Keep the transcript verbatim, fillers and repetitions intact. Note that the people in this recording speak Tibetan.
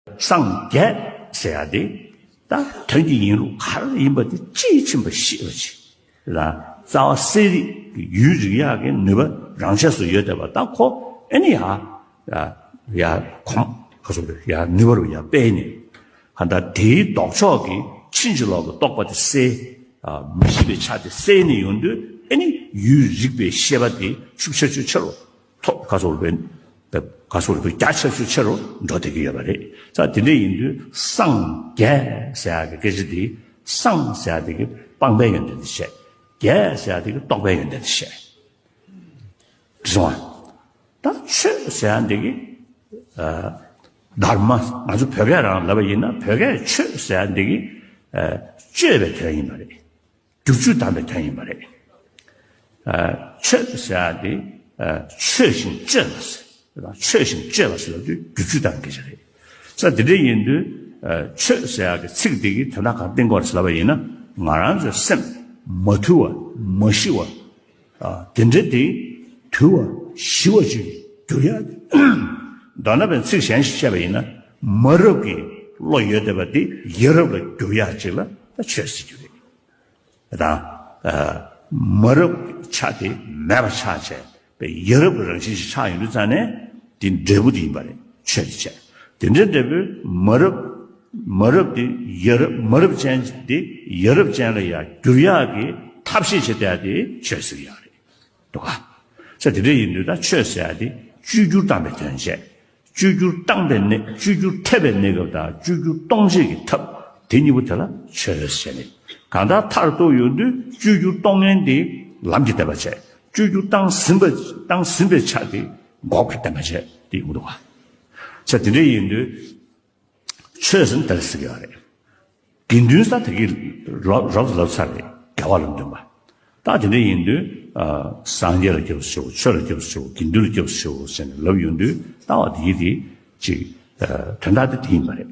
སངས་རྒྱས་ཟེར་ཡ་དེ་ད་དོན་གྱི་ཡིན་ལུགས་ག་རེ་ཡིན་པ་དེ་དཔྱིས་ཕྱིན་པ་ཤེས་པ་ཅིག་ལ། རྩ་བ་གསལ་རིག་གི་ཡུལ་རིག་ཡག་གི་ནུས་པ་རང་ཆས་སུ་ཡོད་བསྡད་པ་ད་ཁོ་ཨེ་ནི་ཡ་ཡ་ཡ་གོམས་ག་སོགས་ཡ་ནུས་པ་རུ་ཡ་སྤེལ་ནས། ག་ད་དེའི་ལྡོག་ཕྱོགས་ཀྱི་ཕྱིན་ཅི་ལོག་གི་རྟོག་པ་དེ་སེལ། མི་ཤེས་པའི་ཆ་དེ་སེལ་ནས་ཡོང་དུས་ཨེ་ནི་ཡུལ་རིག་པའི་ཤེས་པ་དེ་ཤུགས་ཆེ་ཤུགས་ཆེ་རུ། ཐོག་ག་སོགས་རུ་བས་ག་སོགས་རུ་བས་རྒྱ་ཆེ་ཤུགས་ཆེ་རུ་འགྲོ་བསྡད་ཀྱི་ཡོད་པ་རེད། ས་དེ་འདྲ་ཡིན་དུས་སངས་རྒྱས་ཟེར་ཡག་གི་སྐད་ཆ་དེ་སངས་ཟེར་ཡག་དེ་གི་སྤངས་པའི་ཡོན་ཏན་དེ་བཤད། རྒྱས་ཟེར་ཡག་དེ་གི་རྟོགས་པའི་ཡོན་ཏན་དེ་བཤད། རེད་སོང་ཨ། ད་ཆོས་ཟེར་ཡག་འདི་གི་ཨ་དྷརྨ་ང་ཚོ་བོད་སྐད་རང་ལབ་པ་ཡིན་ན་བོད་སྐད་ཆོས་ཟེར་ཡག་འདི་གི་ཨ་སྤྱོད་པའི་དོན་ཡིན་པ་རེད། བསྒྱུར་བཅོས་བཏང་པའི་དོན་ཡིན་པ་རེད། ཨ་ཆོས་ཟེར་ཡག་འདི་ཨ་ཆོས་བཞིན་སྤྱོད་པ་ཟེར། ཆོས་བཞིན་སྤྱོད་པ་ཟེར་ཡག་འདི་བསྒྱུར་བཅོས་བཏང་སྐད་ཆ་རེད། ས་དེ་འདྲ་ཡིན་དུས་ཨ་ཆོས་ཟེར་ཡག་གི་ཚིག་འདི་གི་དོན་དག་གང་བསྟན་དགོས་རེད་ཟེར་ལབ་པ་ཡིན་ན་ང་རང་ཚོའི་སེམས་མ་དུལ་བ་མ་ཤི་བ། ཨ་དེ་འདྲ་དེ་དུལ་བ་ཞི་བ་ཅིག་འགྱུར་ཡག་དེ། མདོར་ན་བའི་ཚིག་གཞན་ཞིག་བཤད་པ་ཡིན་ན་མ་རབས་ཀྱི་བློ་ཡོད་བསྡད་པ་དེ་ཡ་རབས་ལ་འགྱུར་ཡག་ཅིག་ལ་ད་ཆོས་ཟེར་རྒྱུ་རེད། ད་ཨ་མ་རབས་ཆ་དེ་མེད་པ་ཆགས་བྱས་པའི་ཡ་རབས་ཀྱི་རང་བཞིན་ཞིག་ཆགས་ཡོང་དུས་ཙང་ནས་དེ་འབྲས་བུ་དེ་ཡིན་པ་རེད། ཆོས་དེ་བྱས། དེ་འདྲའི་འབྲས་བུ་མ་རབས་མ་རབས་དེ་ཡ་རབས་མ་རབས་ཅན་དེ་ཡ་རབས་ཅན་ལ་ཡང་འགྱུར་ཡག་གི་ཐབས་ཤེས་བྱེད་བསྡད་དེ་ཆོས་ཟེར་ཡག་རེད། འདུག་ག་ས་དེ་འདྲ་ཡིན་དུས་ད་ཆོས་ཟེར་ཡག་དེ་བཅོས་བསྒྱུར་བཏང་པའི་དོན་བྱས། བཅོས་བསྒྱུར་བཏང་པའི་གནས་བཅོས་བསྒྱུར་ཐེབས་པའི་གནས་སྐབས་དང་བཅོས་བསྒྱུར་གཏོང་བྱེད་ཀྱི་ཐབས་དེ་གཉིས་པོ་དེ་ལ་ཆོས་ཟེར་ནས། གང་ལྟར་མཐར་གཏུགས་ཡོང་དུས་བཅོས་བསྒྱུར་གཏོང་མཁན་དེ་ལམ་གྱི་བསྟན་པ་བྱས། བཅོས་བསྒྱུར་བཏང་ཟིན་པ་བཏང་ཟིན་པའི་ཆ་དེ་འགོག་པའི་བསྟན་པ་བྱས་དེ་ཡོང་འདུག་ག་ས་དེ་འདྲ་ཡིན་དུས། ཆོས་ཟེར་ན་དེ་ལ་ཟེར་གྱི་ཡོད་རེད། དགེ་འདུན་ཟེར་དེ་གི་རབ་རབ་ལབ་ཚར་རེད། དགེ་བ་ལ་འདུན་པ། ད་དེ་འདྲ་ཡིན་དུས་ཨ་སངས་རྒྱས་ལ་སྐྱབས་སུ་མཆིའོ། ཆོས་ལ་སྐྱབས་སུ་མཆིའོ། དགེ་འདུན་ལ་སྐྱབས་སུ་མཆིའོ་ཟེར་ནས་ལབ་ཡོང་དུས་ལྟ་བ་དེ་ཡི་དེ་ཅིག་ཨ་དོན་དག་དེ་དེ་ཡིན་པ་རེད།